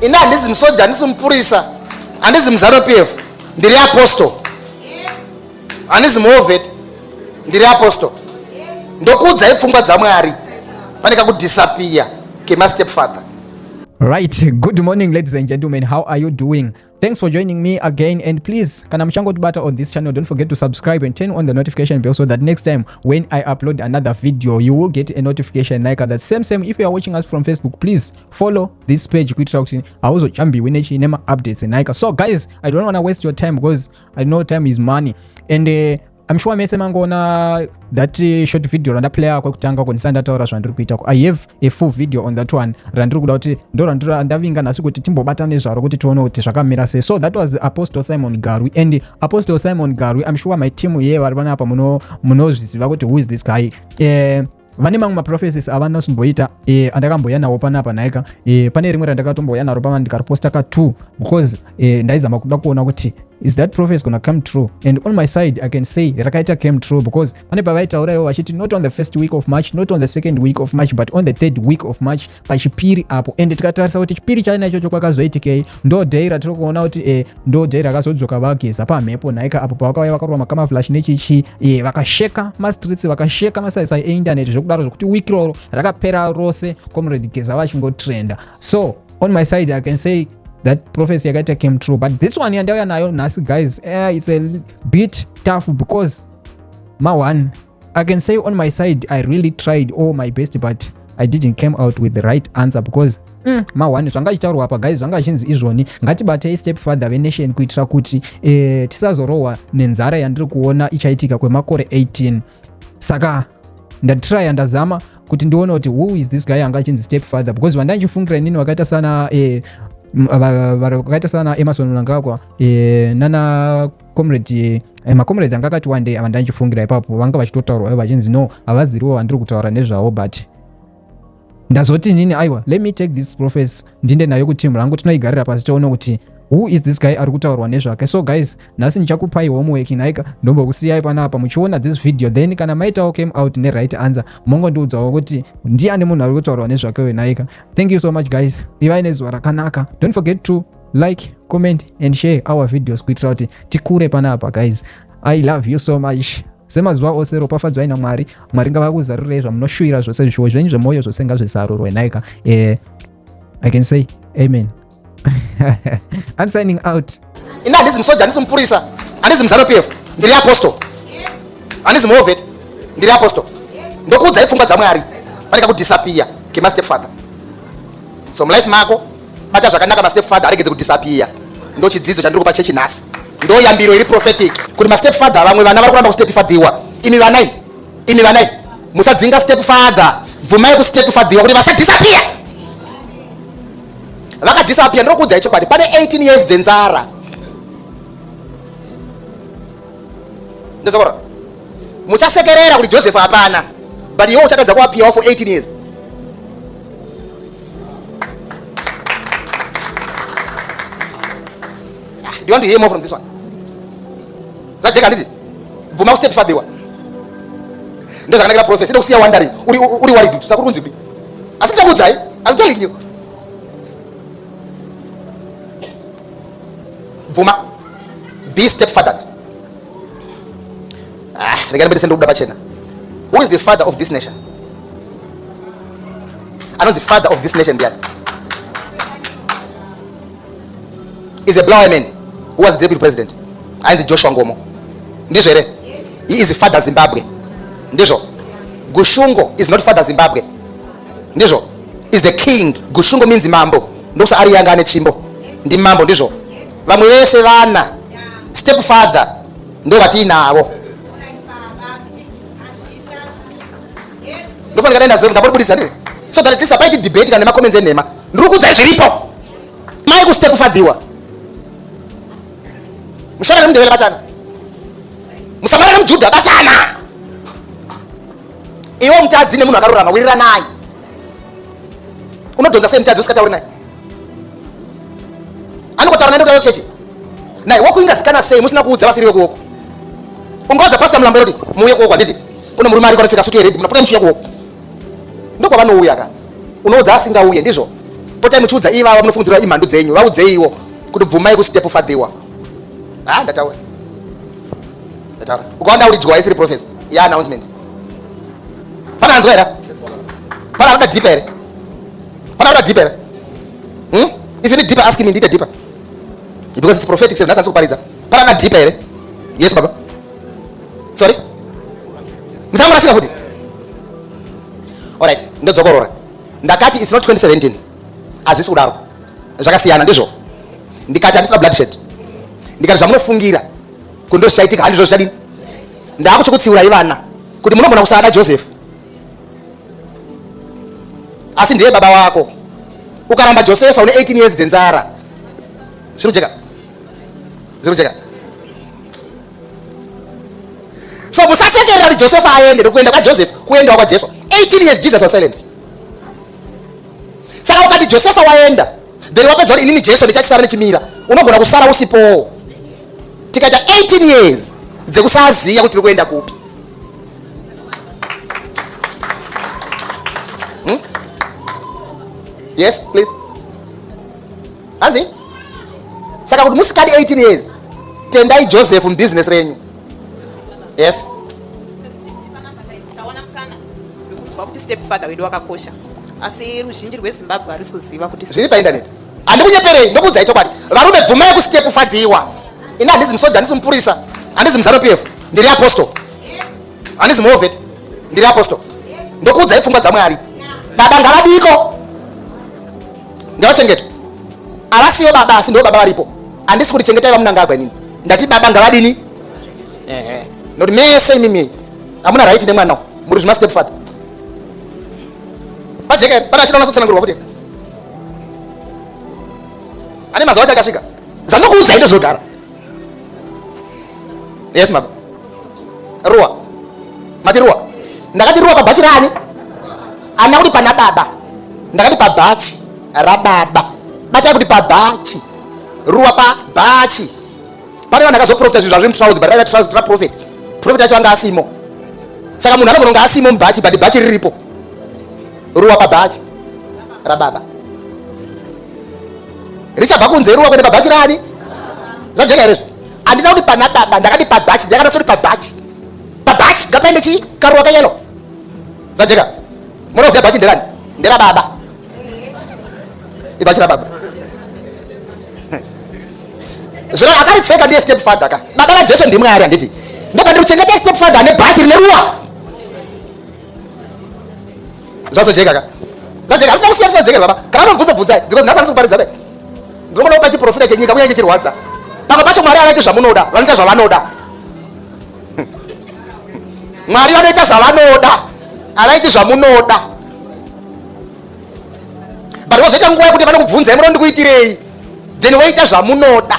Ini handizi musoja, handisi mupurisa, handizi muZanu PF, ndiri apostle. Handizi muovet, ndiri apostle. Ndokuudzai pfungwa dzaMwari pane kakudisappear kemastepfather. Right, good morning ladies and gentlemen, how are you doing? Thanks for joining me again, and please, kana muchangotibata on this channel, don't forget to subscribe and turn on the notification bell so that next time when I upload another video you will get a notification like that. Same if you are watching us from Facebook, please follow this page kuitira kuti hauzochambiwi nechi nema-updates nhaika. So guys, I don't want to waste your time because I know time is money, and I'm sure mese mangoona that short video randaplaya kwekutanga ko ndisati ndataura zvandiri kuita. I have a full video on that one randiri kuda kuti ndo randavinga nhasi kuti timbobata nezvaro kuti tione kuti zvakamira sei. So that was Apostle Simon Garwi, and Apostle Simon Garwi, I'm sure my team here vari panapa munozviziva kuti who is this guy. Vane mamwe maprophecies avanosimboita andakambouya nawo panapa nhaika. Pane rimwe randakatombouya naro pama ndikariposta ka2 because ndaizama kuda kuona kuti is that prophecy gonna come true, and on my side I can say rakaita came true because pane pavaitaura ivo vachiti not on the first week of March, not on the second week of March, but on the third week of March, pachipiri apo. And tikatarisa kuti chipiri chaina ichocho kwakazoitikei, ndo day ratiri kuona kuti ndo day rakazodzoka vaGeza pamhepo nhaika, apo pavakauya vakarova macamouflage nechichi, vakasheka mastreets, vakasheka masaisai einternet zvekudaro zvokuti week roro rakapera rose Comrade Geza vachingotrenda. So on my side I can say that prophecy yakaita came true, but this one yandauya nayo nhasi guys, it's a bit tough because ma one, I can say on my side I really tried all my best, but I didn't came out with the right answer because ma one, zvanga zvichitaurwa apa guys, zvanga zvichinzi izvoni ngatibatei step father venation kuitira kuti tisazorohwa nenzara yandiri kuona ichaitika kwemakore 18. Saka ndatrya, ndazama kuti ndione kuti who is this guy anga achinzi step father, because vandandichifungira inini vakaita sana vakaita sana Emerson Mnangagwa, nana comrade, macomrades anga akati one day avandandichifungira ipapo vanga vachitotaurwa vachinzi no, havaziriwo vandiri kutaura nezvavo. But ndazoti nini aiwa, let me take this prophecy ndinde nayo kuteam rangu, tinoigarira pasi tione kuti who is this guy ari kutaurwa nezvake. So guys, nhasi ndichakupai homework nhaika. Ndombokusiyai panapa muchiona this video, then kana maitawo came out neright answer, mongondiudzawo kuti ndiani munhu ari kutaurwa nezvake wenhaika. Thank you so much guys, ivai nezuva rakanaka. Don't forget to like, comment and share our videos kuitira kuti tikure panapa guys. I love you so much. Semazuva ose, ropafadzwai naMwari. Mwari ngavakuzarurirei zvamunoshuvira zvose, zvishuwo zvenyu zvemwoyo zvose ngazvizarurwe nhaika. I can say amen. I'm signing out. Ini handizi musoja, handisi mupurisa, handizi muZanu PF, ndiri apostle. Handizi muovet, ndiri apostle. Ndokuudzai pfungwa dzaMwari pane kakudisappear kemastepfather. So mulife mako bata zvakanaka mastepfather aregedze kudisappear. Ndo chidzidzo chandiri kupa chechi nhasi, ndo yambiro iri prophetic kuti mastepfather, vamwe vana vari kuramba kustepfathiwa. Imi vana imi, imi vana imi, musadzinga stepfather, bvumai kustepfathiwa kuti vasadisappear. Vakadisappear, ndinokuudzai chokwadi, pane 18 years dzenzara. Ndozokora muchasekerera kuti Joseph hapana, but iwe uchatadza kuapiwa for 18 years. Do you want to hear more from this one? Zvajeka handiti? Bvuma kustepfathiwa, ndo zvakanakira prophecy. Inokusiya wondering, uri worried kuti sakuri kunzi kudi, asi ndinokuudzai, I'm telling you, bvuma, be stepfathered. Ah, rega ndibudise, ndikubuda pachena. Who is the father of this nation? Anonzi father of this nation ndiani? Is a black man who was deputy president, ainzi Joshua Nkomo, ndizvo here? He is father Zimbabwe, ndizvo? Gushungo is not father Zimbabwe, ndizvo? Is the king. Gushungo means mambo, ndokusa ari yanga ane tsvimbo, ndimambo, ndizvo? Vamwe vese vana step father ndo vatiinavo. Ndofanika daenda ndamboribudisa ndiri so that at least hapaiti debate kana nemacomments enhema. Ndiri kuudzai zviripo, mai kustepfathiwa. Mushana neMundevele batana, Musamara neMujudha batana, iwe mutadzi nemunhu akarurama wiriranai. Unodhonza sei mutadzi usikatauri naye? Anokotaura naye ndokuda chechi naye wokuingazikana sei musina kuudza vasiri vekuwoko? Ungaudza Pastor Mulambo kuti muuye kuwoko, handiti kune murume ariko anopfeka sutu yered, munapota muchiuya kuwoko, ndokwavanouya ka. Unoudza asingauye, ndizvo? Potai muchiudza ivava munofungidzira imhandu dzenyu, vaudzeiwo kuti bvumai kustep fathiwa. Ha, ndataura. Ndataura. Ukaona uri isiri prophecy, ya announcement. Pana anzwa here? Pana anoda deeper here? Pana anoda deeper here? Hmm? If you need deeper, ask me ndiite deeper. Because it's prophetic, so nhasi kuparidza. Pana anoda deeper here? Yes, baba. Sorry? Muchangorasika futi. Alright, ndodzokorora. Ndakati it's not 2017. Hazvisi kudaro. Zvakasiyana ndizvo. Ndikati handisina bloodshed. Ndikati zvamunofungira kuti ndozvichaitika handizvo zvichadini. Ndakuchikutsiurai vana kuti munogona kusada Joseph. Asi ndiye baba wako. Ukaramba Josefa une 18 years dzenzara. Zviri kujeka. Zviri kujeka. So musasekerera kuti Josefa aende ndokuenda kwaJoseph kuendawo kwaJesu. 18 years Jesus was silent. Saka ukati Josefa waenda then wapedza kuti inini Jesu ndichachisara ndichimira, unogona kusara usipowo. Tikaita 18 years dzekusaziva kuti tiri kuenda kupi. Hmm? Yes, please. Hanzi? Saka kuti musikadi 18 years tendai Joseph mubusiness renyu. Yes. Tawana mukana wekunzwa kuti step father wedu wakakosha asi ruzhinji rweZimbabwe harisi kuziva kuti zviri painternet. Handikunyeperei, ndokuudzai chokwadi. Varume bvumai kustep fathiwa. Ini handizi musoja, handisi mupurisa, handizi muZanu PF, ndiri apostle. Handizi muovet, ndiri apostle. Ndokuudzai pfungwa dzaMwari. Baba ngavadiko. Ngavachengetwe. Havasiyo baba asi ndo baba varipo. Handisi kuti chengetai vaMnangagwa inini. Ndati baba ngavadini? Ehe. Nokuti mese imimi hamuna right nemwana muri zvima step father. Pajeka here? Pane achida unasotsanangurwa futi. Ane mazuva acho akasvika. Zvanokuudzai ndozvinogara. Yes mama. Ruwa. Mati ruwa. Ndakati ruwa pabhachi rani? Ana kuti pana baba. Ndakati pabhachi rababa. Batai kuti pabhachi. Ruwa pabhachi. Pane vanhu akazoprofita zvinhu zvazviri mutrouse but raiva trouse ra prophet. Prophet acho anga asimo. Saka munhu anogona kunge asimo mubhachi but bhachi riripo. Ruwa pabhachi rababa. Richabva kunze ruwa kuenda pabhachi rani? Zvajeka here? Handina kuti pana baba, ndakati pabhachi, ndakada kuti pabhachi. Pabhachi ngapaende chii? Karuwa kayelo. Zvajeka. Munoziva bhachi nderani? Ndera baba. Ibhachi rababa. Zvino akaripfeka ndiye step father ka. Baba vaJesu ndiMwari handiti? Ndopa ndiri kuchengeta step father ane bhachi rine ruwa. Zvazojeka ka. Zvajeka hazvina kusiyana zvajeka baba. Kana unobvunza bvunzai because nhasi handisi kuparidza be. Ndinokuda kupa chiprofita chenyika kunyange chirwadza. Pamwe pacho Mwari havaiti zvamunoda, vanoita zvavanoda. Mwari vanoita zvavanoda, havaiti zvamunoda. But wozoita nguva yekuti vanokubvunzai munoda ndikuitirei, then woita zvamunoda.